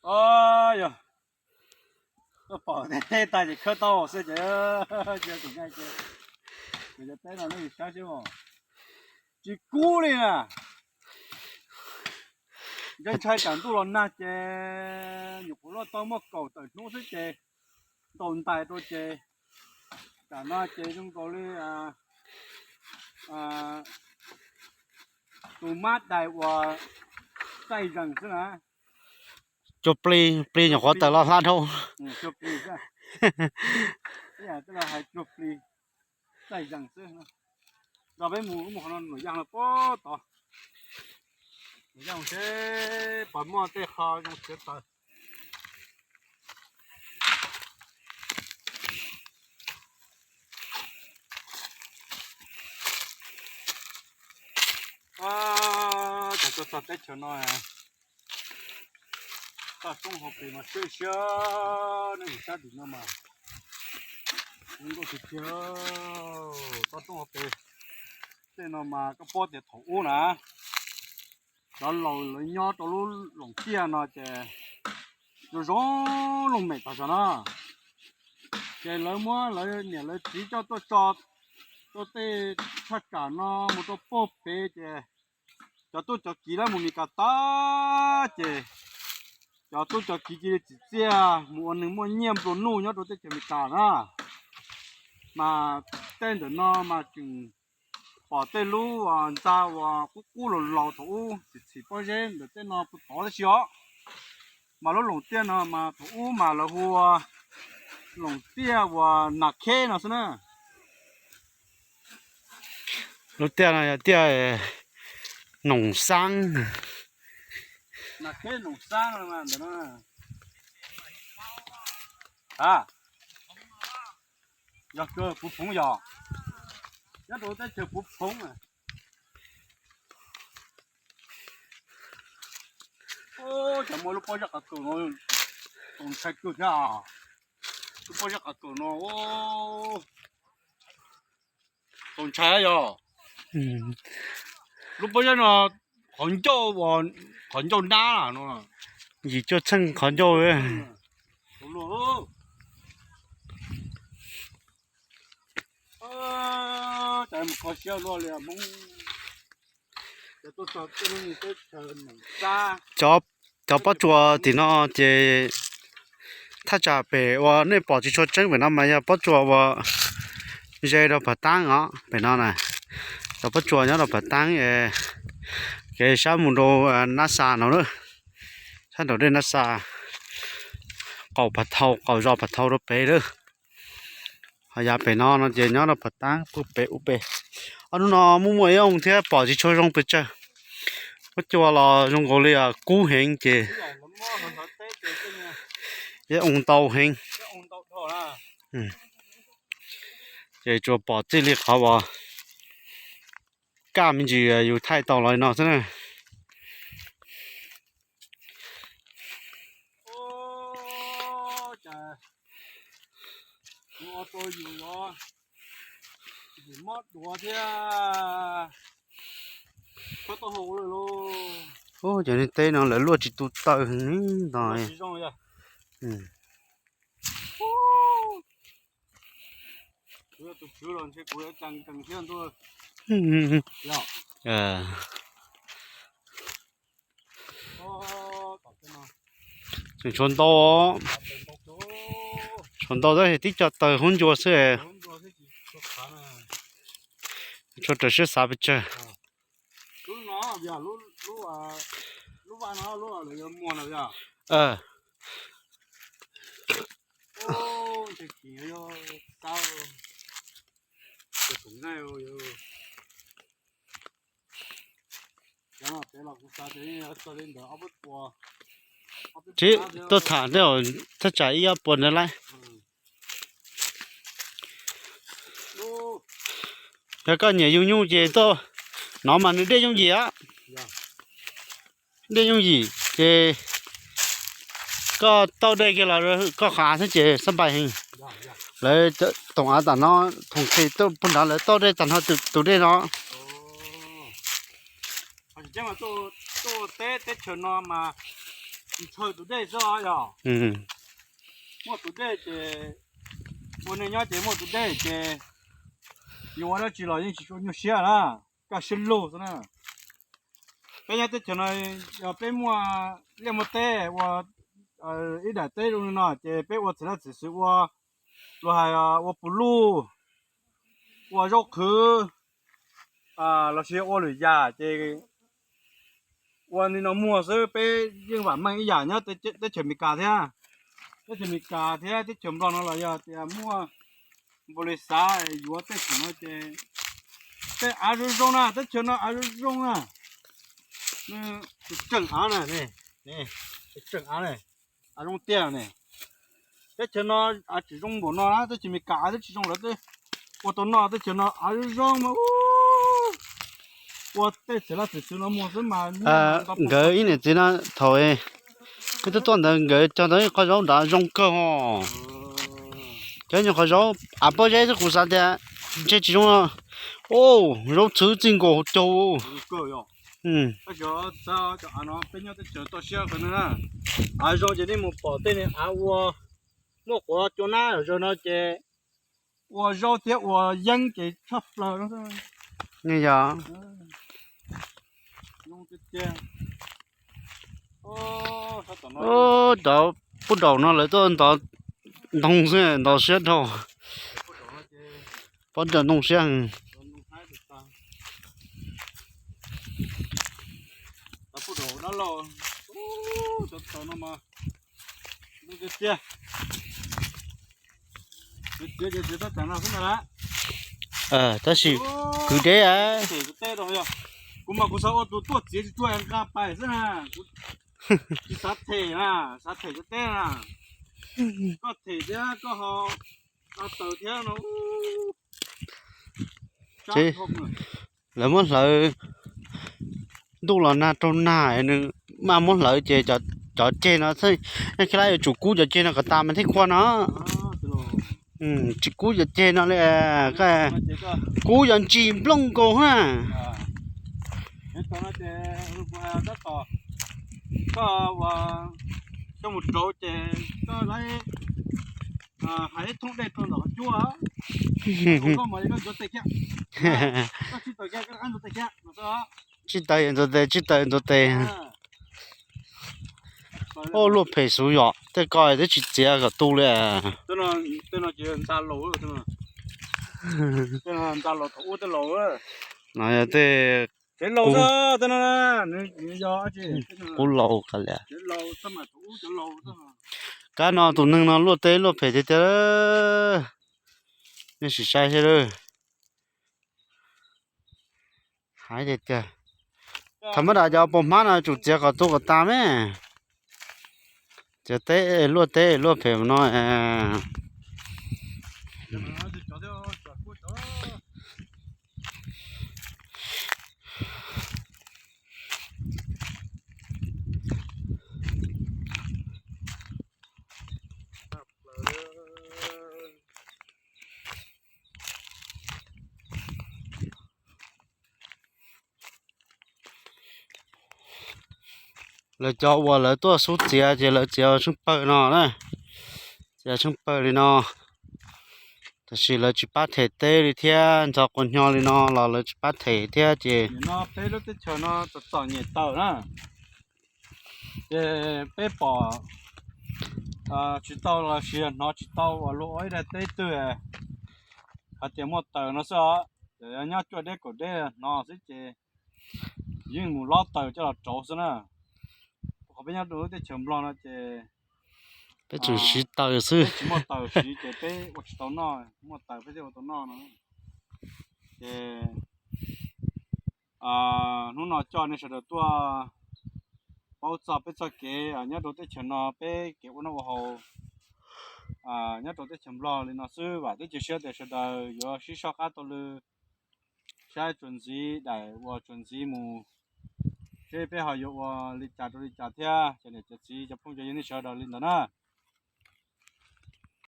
Yog tuaj pom teb tag ces khawb tau xwb ces, ces tus nqaij ces, ces cov teb no nej saib seb, tsis kub li na. Ntshai ntshai tsam ntuj los nag ces nyuam qhuav luaj tau muaj kaum tawm hnub xwb ces ntaus ntais rau ces tsam no ces zoo nkaus li tus mab dais uas txaij zees xwb na. Cua plig, plig nyuam qhuav tawm los hla dhau. Cua plig xwb. Ib yam twb los hais cua plig txaij zees xwb. Nrog peb mus lub mus qhov no nws yaj no puag tod. Nws yaj mus seb puas muaj tej qho zoo siav taws. Cov tuaj txog teb chaws no, toj roob hauv pes mas siab siab, nej mus sab tim no mas zoo nkauj tiag tiag. Toj roob hauv pes tej no mas koj paub tias thaum ub na, cov laus lawv nyob rau lub Loos Tiaj no ces zoo zoo looj mem tag zog na. Ces lawv muab lawv niam lawv txiv coj tuaj tso rau tej thaj tsam no mus rau puag pem ces cov tub cov kiv lawv mus Mes Kas tag ces cov tub cov kiv cia li tsim txiaj mus ua neeg muaj nyiaj nplua nuj nyob rau teb chaws Amelikas na. Mas tej ntawm no mas tseem pom tej lub ntxa uas qub qub laus laus thaum ub txhim txhim pob zeb ntawm tej no puag tod tib si os. Mas lub Loos Tiaj no mas thaum ub mas lawv hu ua Loos Tiaj uas Nas Kheb no xwb na. Lub tiaj no yog tiaj Noom Xaab. Nas Kheb Noom Xaab no ntawm no. A, yog kawg Puv Phoov yog, nyob rau teb chaws Puv Phoov. Cov muaj lub pob zeb qav kaum no txaus ntshai kawg thiab. Lub pob zeb qav kaum no txaus ntshai yog. Lub pob zeb no qhov ncauj, qhov ncauj dab no, yim cuaj txheej qhov ncauj. Cov pob tsuas tim no ces thaj tsam pem uas nej pom tsis tshua tseeb pem no mas yog pob tsuas uas ze rau Phav Taab os pem no na. Cov pob tsuas nyob rau Phav Taab, kev sab mus rau Nab Xa no lawm, sab nraum dej Nab Xa, qaum Phav Thau, qaum zos Phav Thau rau pem lawm. Ho yav pem no no ces nyob rau Phav Taab puag pem ub pem. Ob hnub no muaj muaj ib oo thiab pom tsis tshua zoo pes tsawg. Pob tsuas los zoo nkaus li kub heev ces ib oo ntau heev. Ces tsuas pom txij li qhov uas kaj me ntsis yus thaij tau los li no xwb na. Ub, cov niag teb no lawv luaj tsis tu taw heev no. Tseem tshuav ntau, tshuav ntau tab sis tib co taws hub ncua xwb. Tshuav raws siab xav pes tsawg. Tsis tuaj tham tej thaj tsam ib ob puas ntawd lawm. Yog koj nyiam yug nyuj ces tuaj, no mas nws dej yooj yim, dej yooj yim ces koj tauj dej kiag los koj qhov av xwb ces xab npais heev. Lawv toom av tam no, thoom qis tuaj puag nrad lawv tauj dej tag nrho tus dej no. Teb chaws no mas ntshaw tus dej xwb os yog. Muaj tus dej ces ua neeg nyob ces muaj tus dej ces yuav ua dab tsi los yeej tsis tshua nyuaj siab na, kaj siab lug xwb na. Peb nyob teb chaws no yog peb muaj liaj muaj teb ua ib daim teb zoo li no ces peb ua txiv laj txiv xwm ua, luag hais ua pus luj, ua zaub qhwv, los sis ua lwm yam ces ua li no muag xwb. Peb yeej vam meej ib yam nyob teb chaws Amelikas thiab. Teb chaws Amelikas thiab teb chaws Nplog no los yog tias muaj npaum li xav yuav tej khoom no ces tej av zoo zoo na, teb chaws no av zoo zoo na. Tseem av na, tseem av na, av zoo tiag ne. Teb chaws no av tsis zoo npaum no na, teb chaws Amelikas av twb tsis zoo lawm, ua tau noj teb chaws no av zoo zoo mas ua tej txiv laj txiv xwm no muag xwb mas. Nkawd ib niam txiv no thaum wb tuaj tuaj ntawd nkawd cog tau ib qho zaub nrad zoo kawg os. Cov nyuag qhov zaub av pob zeb xwb kuv xav tias ntshe tsis zoo. Zaub txhwv txij nkaus hauv caug. Av zoo ces nej mus pom tej niag av ua muaj quav cua nab zaws no ces ua zaub thiab ua yeeb ces tshaj plaws no. Yog cov pub daum no lawv tuaj ntov ntoo xwb ntov siab dhau. Pob daum ntoo siab. Tab sis kwv deb. Kuv mas kuv xav ua tus tuaj txiav tsis tsuag nqa pais xwb na. Tsis xav them na, xav them cov teb na. Koj them thiab koj ho taws thiab no. Lawv muab hlawv ntuj los nag rau nag, nws maj muab hlawv ces cov ceg no, nej khib lab yuav tsum kub cov ceg no kom tas mas thiaj khuaj no. Tsis kub cov ceg no li, kub cov ntsis nplooj nkaus na. Coj mus rauv ces koj hais ib thooj dej rau ntawm qhov cub, koj mas koj ntxuav tes kiag, koj tsis taws kiag koj rov ntxuav tes kiag. Tsis taws ntxuav tes, tsis taws ntxuav tes. Ua luaj phem xwb yom, tej ko twb tsis txiav kom tu li. No yog tej qub laus qab li. Kab no tus neeg no luaj teb luaj phem tiag tiag. Nej sim saib thiab. Hais tiag tiag, thaum mab dam cov pos hmab no tsum txiav kom tu kom tas me. Txiav teb luaj teb luaj phem no. Lawv cov uas lawv tuaj xub txiav ces lawv txiav tsheej pawg no na, txiav tsheej pawg li no. Tab sis lawv tsis pab them teb li thiab, ntxhov quas hnyo li no los lawv tsis pab them thiab ces. Nim no peb lub teb chaws no txom txom nyem tawm na, ces peb pom tsis tau los sis hnov tsis tau uas luag ua ib daim teb twg hais tias muaj taws no xwb os. Ces nyob cuaj deb kaum deb hnov xwb ces yeej mus lob taws coj los rauv xwb na. Qhov peb nyob rau lub teb chaws Nplog no ces peb tseem siv taws xwb, tsis muaj taws siv ces peb ua tsis tau noj, muaj taws peb thiaj ua tau noj no. Ces hnub no coj nej sawv daws tuaj paub txog peb txoj kev nyob rau teb chaws no, peb kev ua noj ua haus nyob rau teb chaws Nplog li no xwb. Vam thiab cia siab tias sawv daws yuav sib soj qab taug lw saib txuas ntxiv daim uas txuas ntxiv mus, seb peb ho yuav ua li cas rau li cas thiab. Cov niam cov txiv cov phooj cov ywg nej sawv daws li ntawd na.